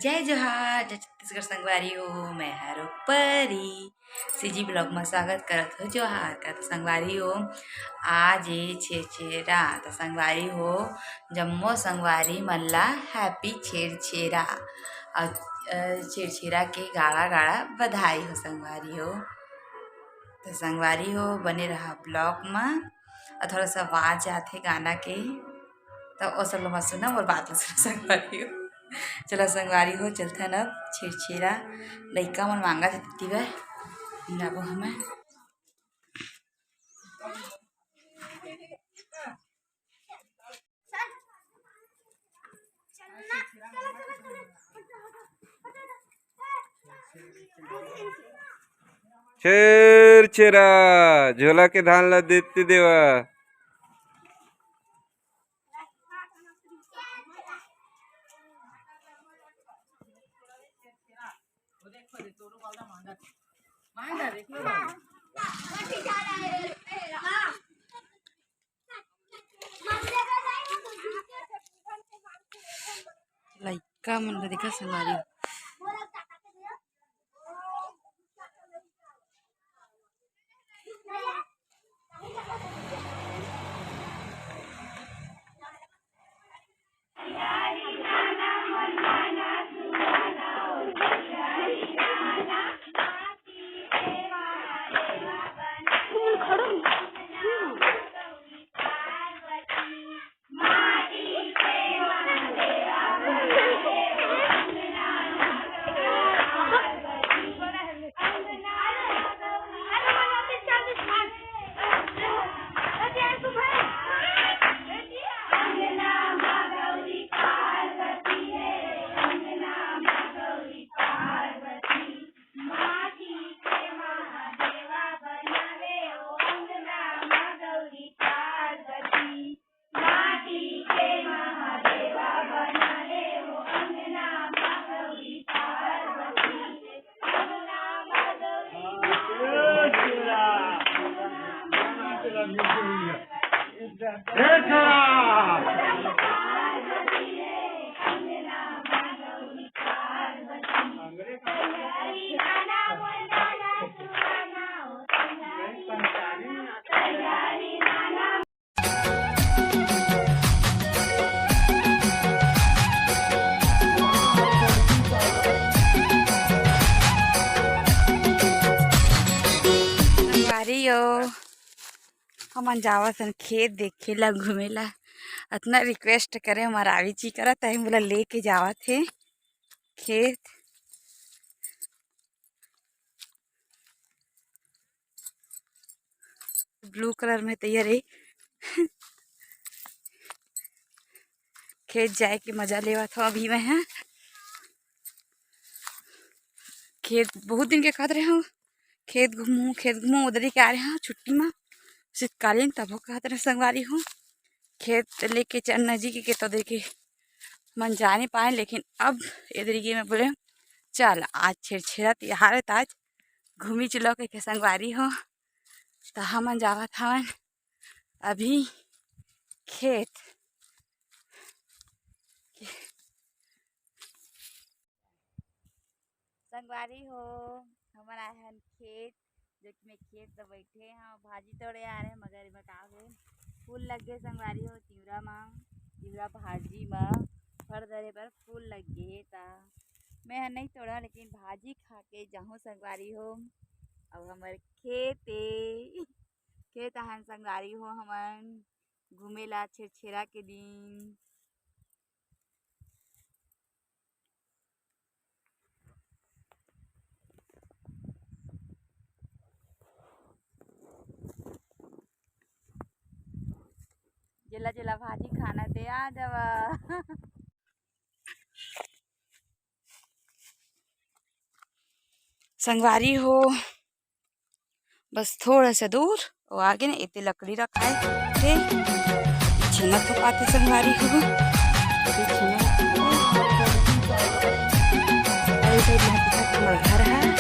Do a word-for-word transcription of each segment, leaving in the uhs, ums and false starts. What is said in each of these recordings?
जय जोहार, जय छत्तीसगढ़ संगवारी हो, मैं हरो परी। सीजी ब्लॉग में स्वागत करत हो। जोहार करत हो संगवारी हो। आज ए छेरछेरा त संगवारी हो, जम्मो संगवारी मन ला हैप्पी छेरछेरा। अउ, अ, छेरछेरा के गाड़ा गाड़ा बधाई हो संगवारी हो। त संगवारी हो, बने रहा ब्लॉग में। अउ थोड़ा सा आवाज आथे गाना के, त ओ सब ला मत सुना, मोर बात ला सुना संगवारी हो। चला संगवारी हो, चलथन अब छेरछेरा। लइका मन मांगत हे, तेती बर लाबो हमें। छेरछेरा, झोला के धान ला देती देवा। लइका मन ला देखा संगवारी। संगवारी हो, हमन जावत हन खेत देखे ला, घूमे ला। अतना रिक्वेस्ट करे, हमर आवी जी करत हे, मोला लेके जावत हे खेत। ब्लू कलर में तैयार हे। खेत जाए के मजा लेवत हव अभी मैं ह। खेत बहुत दिन के कहत रहे हव, खेत घूमू, खेत घूमू, उधर के आ रहे हव छुट्टी में, शीतकालीन, तब कहत रहे संगवारी हो। खेत लेके चल नजदीक के तो देखे मन जा नहीं पाए, लेकिन अब इधर के मैं बोले, "चल, आज छेरछेरा तिहार है, त आज घूमी चलो," कह के संगवारी हो। त हमन जावत हवन अभी खेत। संगवारी हो, हमन आए हन खेत, जो कि मैं खेत में बैठे हव, भाजी तोड़े आ रहे, मगर एमा का होगे, फूल लग गे संगवारी हो, तिवरा म, तिवरा भाजी म फर धरे बर फूल लग गे हे, त मैं ह नहीं तोड़ा, लेकिन भाजी खा के जाहूं संगवारी हो। अब हमर खेत ए, खेत आहन संगवारी हो, हमन घूमे ला छेरछेरा के दिन। जेला जेला भाजी खाना ते आ जावा। संगवारी हो, बस थोड़ा सा दूर, वो आगे ना, एते लकड़ी रखाए थे, पीछे न थोपाते संगवारी हो। पीछे न थोपाते। अरे, साइड में दिखा, हमारा घर है।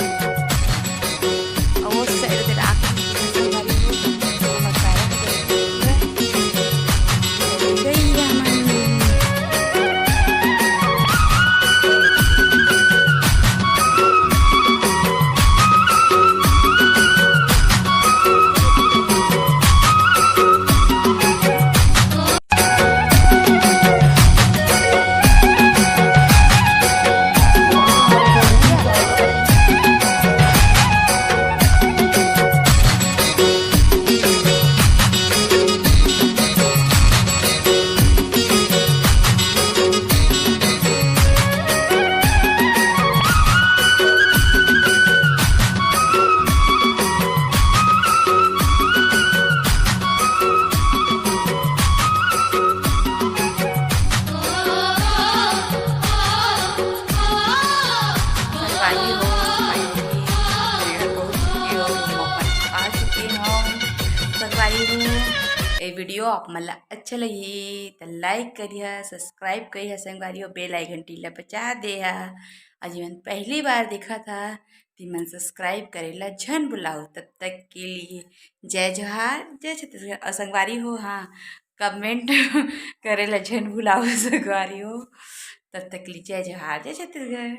और वो साइड से रात में दिखा, संगवारी हो। हमारा घर है। गई है हमारी। वीडियो आप मन ला अच्छा लगही त लाइक करिहा, सब्सक्राइब करिहा संगवारी हो, बेल आइकन टीला बजा देहा। अउ जेमन पहली बार देखत हा, तिमन सब्सक्राइब करे ला झन भुलाओ। तब तक के लिए जय जोहार, जय छत्तीसगढ़। अउ संगवारी हो, हाँ, कमेंट करे ला झन भुलाओ संगवारी हो। तब तक के लिए जय जोहार, जय छत्तीसगढ़।